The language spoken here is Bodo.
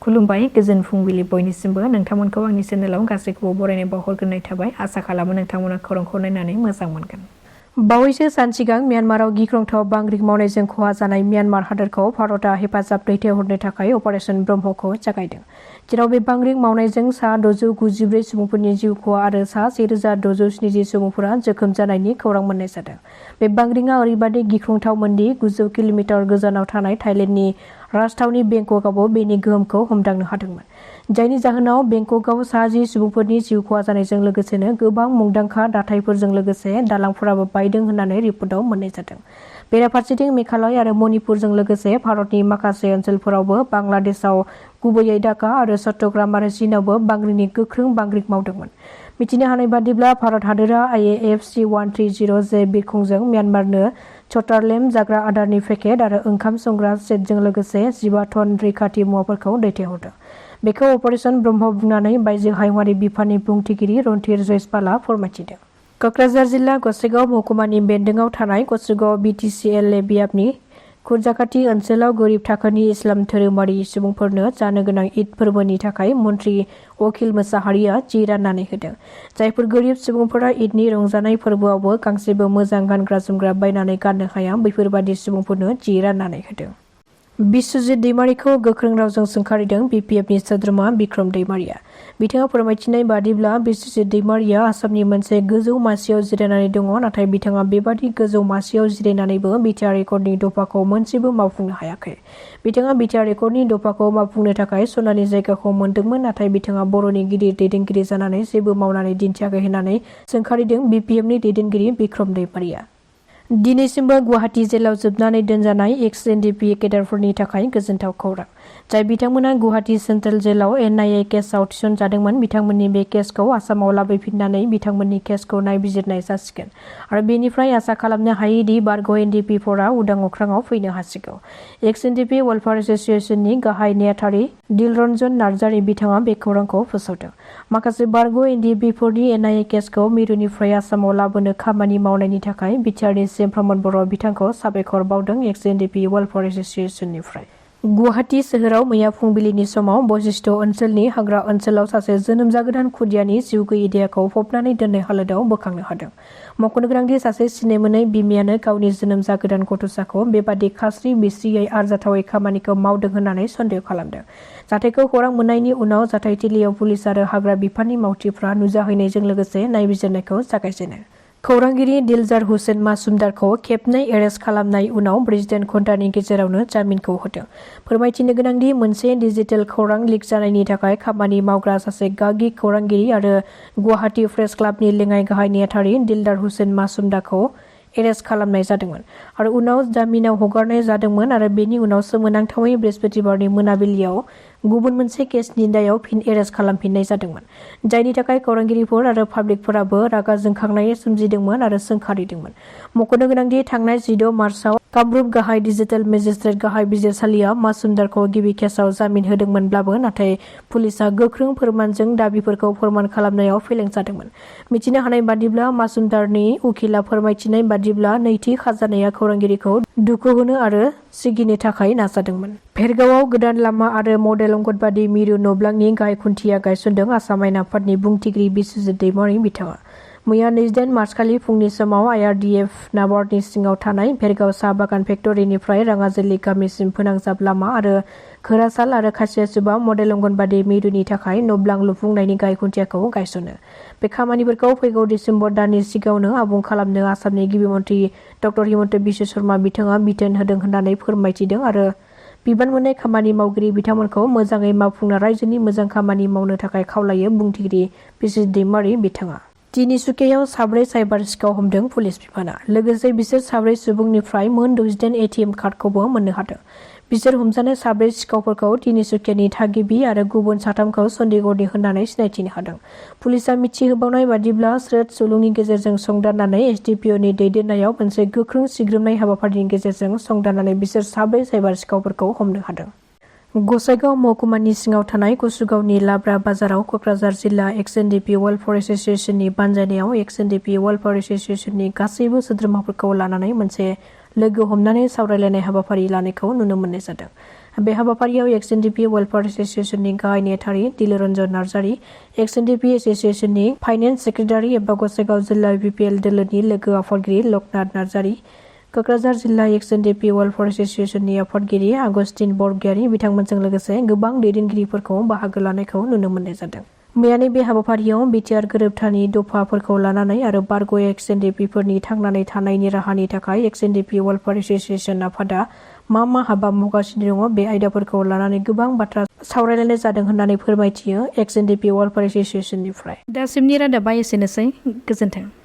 खुलुमबाय गोजोन फुंबिलि बयनिसिमबो नोंथांमोनखौ आंनि चेनेलाव गासैखौबो बरायनाय बावहरग्रोनाय थाबाय आसा खालामो नोंथांमोना खौरांखौ नायनानै मोजां मोनगोन। बावैसो सान सिगां म्यानमाराव गिख्रंथाव बांग्रिं मावनायजों खहा जानाय म्यानमार हादोरखौ भारतआ हेफाजाब दैथायहरनो थाखाय अपारेशन ब्रह्मखौ जागायदों, जेराव बे बांग्रिं मावनायजों सा 694 सुबुंफोरनि जिउ खहा आरो सा 1670 सुबुंफोरा जोखोम जानायनि खौरां मोननाय जादों। बे बांग्रिंआ ओरैबादि गिख्रंथावमोन दि 900 किल'मिटार गोजानाव थानाय थाइलेन्डनि राजथावनि बेंककआवबो बेनि गोहोमखौ हमदांनो हादोंमोन, जायनि जाहोनाव बेंककआव सा 10 सुबुंफोरनि जिउ खहा जानायजों लोगोसेनो गोबां मुंदांखा दाथायफोरजों लोगोसे दालांफोराबो बायदों होननानै रिपर्टआव मोननाय जादों। बेराफारसेथिं मेघालय आरो मणिपुरजों लोगोसे भारतनि माखासे ओनसोलफोरावबो बांलादेशआव गुबैयै ढाका आरो चट्टग्राम आरो चीनआवबो बांग्रिंनि गोख्रों बांग्रिं मावदोंमोन। मिथिनो हानाय बादिब्ला भारत हादोरा IAF C-130J बिरखंजों म्यानमारनो चटारलेम जाग्रा आदारनि पेकेट आरो ओंखाम संग्रा सेटजों लोगोसे 15 टन रैखाथि मुवाफोरखौ दैथायहरदों। बेखौ अपारेशन ब्रह्म बुंनानै बायजो हायुंआरि बिफाननि बुंथिगिरि रणधीर जयसपालआ फोरमायथिदों। कक्राझार जिल्ला गसाइगाव महकुमानि बेन्दोंआव थानाय गसाइगाव BTCLA बियाबनि खुरजाखाथि ओनसोलाव गोरिब थाखोनि इस्लाम धोरोमारि सुबुंफोरनो जानो गोनां ईद फोरबोनि थाखाय मन्त्रि अखिल मोसाहारिया जि राननानै होदों। जायफोर गोरिब सुबुंफोरा ईदनि रंजानाय फोरबोआवबो गांसेबो मोजां गानग्रा जोमग्रा बायनानै गाननो हाया, बैफोरबादि सुबुंफोरनो जि राननानै होदों। बिस्वजित दैमारिखौ गोख्रों रावजों सोंखारिदों BPFनि सोद्रोमा बिक्रम दैमारिया। बिथाङा फोरमायथिनाय बादिब्ला बिस्वजित दैमारिया आसामनि मोनसे गोजौ मासियाव जिरायनानै दङ, नाथाय बिथाङा बेबादि गोजौ मासियाव जिरायनानैबो बिटिआर रेकर्डनि दफाखौ मोनसेबो मावफुंनो हायाखै। बिथाङा बिटिआर रेकर्डनि दफाखौ मावफुंनो थाखाय सनानि जायगाखौ मोनदोंमोन, नाथाय बिथाङा बर'नि गिदिर दैदेनगिरि जानानै जेबो मावनानै दिन्थियाखै होननानै सोंखारिदों BPFनि दैदेनगिरि बिक्रम दैमारिया। दिनैसिमबो गुवाहाटी जेलाव जोबनानै दोनजानाय एक्स-NDP केडारफोरनि थाखाय गोजोनथाव खौरां, जाय बिथांमोना गुवाहाटी सेन्ट्रेल जेलाव NIA केसआव थिसनजादोंमोन। बिथांमोननि बे केसखौ आसामाव लाबोफिननानै बिथांमोननि केसखौ नायबिजिरनाय जासिगोन आरो बेनिफ्राय आसा खालामनो हायोदि बारग' NDPफोरा उदां अख्राङाव फैनो हासिगौ। एक्स-NDP वेलफेयार एस'सिएशननि गाहाय नेहाथारि दिलरन्जन नार्जारी बिथाङा बे खौरांखौ फोसावदों। माखासे बारग' NDPफोरनि NIA केसखौ मिरुनिफ्राय आसामाव लाबोनो खामानि मावनायनि थाखाय बिटिआरनि CM प्रमद बर' बिथांखौ साबायखर बावदों एक्स-NDP वेलफेयार एस'सिएशननिफ्राय। गुवाहाटी सोहोराव मैया फुंबिलिनि समाव बशिष्ठ ओनसोलनि हाग्रा ओनसोलाव सासे जोनोम जागोदान खुदियानि जिउ गैयै देहाखौ फबनानै दोननाय हालोदाव बोखांनो हादों। मख'नो गोनांदि सासे सिनायमोनै बिमायानो गावनि जोनोम जागोदान गथ'साखौ बेबादि खास्रि बिस्रियै आरजाथावै खामानिखौ मावदों होननानै सन्देह खालामदों। जाथायखौ खौरां मोननायनि उनाव जाथायथिलियाव पुलिस आरो हाग्रा बिफाननि मावथिफ्रा नुजाहैनायजों लोगोसे नायबिजिरनायखौ जागायजेनो। खौरांगिरि दिलजार हुसेन मासुमदारखौ खेबनै एरेस्ट खालामनाय उनाव 48 घन्टानि गेजेरावनो जामिनखौ होदों। फोरमायथिनो गोनांदि मोनसे डिजिटेल खौरां लिक जानायनि थाखाय खामानि मावग्रा सासे गागि खौरांगिरि आरो गुवाहाटी प्रेस क्लाबनि लेङाइ गाहाय नेहाथारि दिलदार हुसेन मासुमदारखौ एरेस्ट खालामनाय जादोंमोन आरो उनाव जामिनाव हगारनाय जादोंमोन आरो बेनि उनाव सोमोनांथावै बृहस्पतिबारनि मोनाबिलियाव गुबुन मोनसे केसनि दायाव फिन एरेस्ट खालामफिननाय जादोंमोन, जायनि थाखाय खौरांगिरिफोर आरो पाब्लिकफोराबो रागा जोंखांनाय सोमजिदोंमोन आरो सोंखारिदोंमोन। मख'नो गोनांदि थांनाय 14 मार्चआव कामरुप गाहाय डिजिटेल मेजिस्ट्रेट गाहाय बिजिरसालिया मासुमदारखौ गिबि केसआव जामिन होदोंमोनब्लाबो नाथाय पुलिसआ गोख्रों फोरमानजों दाबिफोरखौ फोरमान खालामनायाव फेलें जादोंमोन। मिथिनो हानाय बादिब्ला मासुमदारनि उखिलआ फोरमायथिनाय बादिब्ला नैथि खाजानाया खौरांगिरिखौ दुखु होनो आरो सिगिनो थाखाय नाजादोंमोन। भेरगावआव गोदान लामा आरो मडेल अंगनबादि मिरु नब्लांनि गाहाय खुन्थिया गायसनदों आसाम आयेन आफादनि बुंथिगिरि बिस्वजित दैमारि बिथाङा। मैया 28 मार्चखालि फुंनि समाव IRDF नाबार्डनि सिङाव थानाय भेरगाव साहा बागान फेक्टरिनिफ्राय राङाजोलि गामिसिम फोनांजाब लामा आरो घोरासाल आरो खासियासुबा मडेल अंगनबादि मिरुनि थाखाय नब्लां लुफुंनायनि गाहाय खुन्थियाखौ गायसनो। बे खामानिफोरखौ फैगौ डिसेम्बर दाननि सिगाङावनो आबुं खालामनो आसामनि गिबि मन्त्रि डक्टर हिमन्त बिश्व शर्मा बिथाङा बिथोन होदों होननानै फोरमायथिदों आरो बिबान मोननाय खामानि मावगिरि बिथांमोनखौ मोजाङै मावफुंना रायजोनि मोजां खामानि मावनो थाखाय खावलायो बुंथिगिरि बिस्वजित दैमारि बिथाङा। तिनिसुकियायाव 4 साइबार सिखाव हमदों पुलिस बिफाना। लोगोसे बिसोर 4 सुबुंनिफ्राय मोन 68 ATM कार्डखौबो मोननो हादों। बिसोर हमजानाय 4 सिखावफोरखौ तिनिसुकियानि थागिबि आरो गुबुन 3खौ चन्डीगढ़नि होननानै सिनायथिनो हादों। पुलिसआ मिथिहोबावनाय बादिब्ला स्रोद सुलुंनि गेजेरजों संदाननानै SDPOनि दैदेननायाव मोनसे गोख्रों सिग्रोमनाय हाबाफारिनि गेजेरजों संदाननानै बिसोर 4 साइबार सिखावफोरखौ हमनो हादों। गसाइगाव महकुमानि सिङाव थानाय कुसुगावनि लाब्रा बाजाराव कक्राझार जिल्ला एक्स-NDP वेलफेयार एस'सिएशननि बानजायनायाव एक्स-NDP वेलफेयार एस'सिएशननि गासैबो सोद्रोमाफोरखौ लानानै मोनसे लोगो हमनानै सावरायलायनाय हाबाफारि लानायखौ नुनो मोननाय जादों। बे हाबाफारियाव एक्स-एन-डि-पि वेलफेयार एसोसिएशननि गाहाय नेहाथारि दिलरन्जन नार्जारी, एक्स-एन-डि-पि एसोसिएशननि फाइनेन्स सेक्रेटारि एबा गसाइगाव जिल्ला बि-पि-एल दोलोनि लोगो आफादगिरि लकनाथ नार्जारी, कक्राझार जिल्ला एक्स-एन-डि-पि वेलफेयार एसोसिएशननि आफादगिरि आगस्टिन बरगयारी बिथांमोनजों लोगोसे गोबां दैदेनगिरिफोरखौ बाहागो लानायखौ नुनो मोननाय जादों। मैयानि बे हाबाफारियाव बिटिआर गोरोबथानि दफाफोरखौ लानानै आरो बारग' एक्स-एन-डि-पिफोरनि थांनानै थानायनि राहानि थाखाय एक्स-एन-डि-पि वेलफेयार एसोसिएशन आफादा मा हाबा मावगासिनो दङ बे आयदाफोरखौ लानानै गोबां बाथ्रा सावरायलायनाय जादों होननानै फोरमायथियो एक्स-एन-डि-पि वेलफेयार एसोसिएशननिफ्राय। दासिमनि रादाबा एसेनोसै, गोजोन्थों।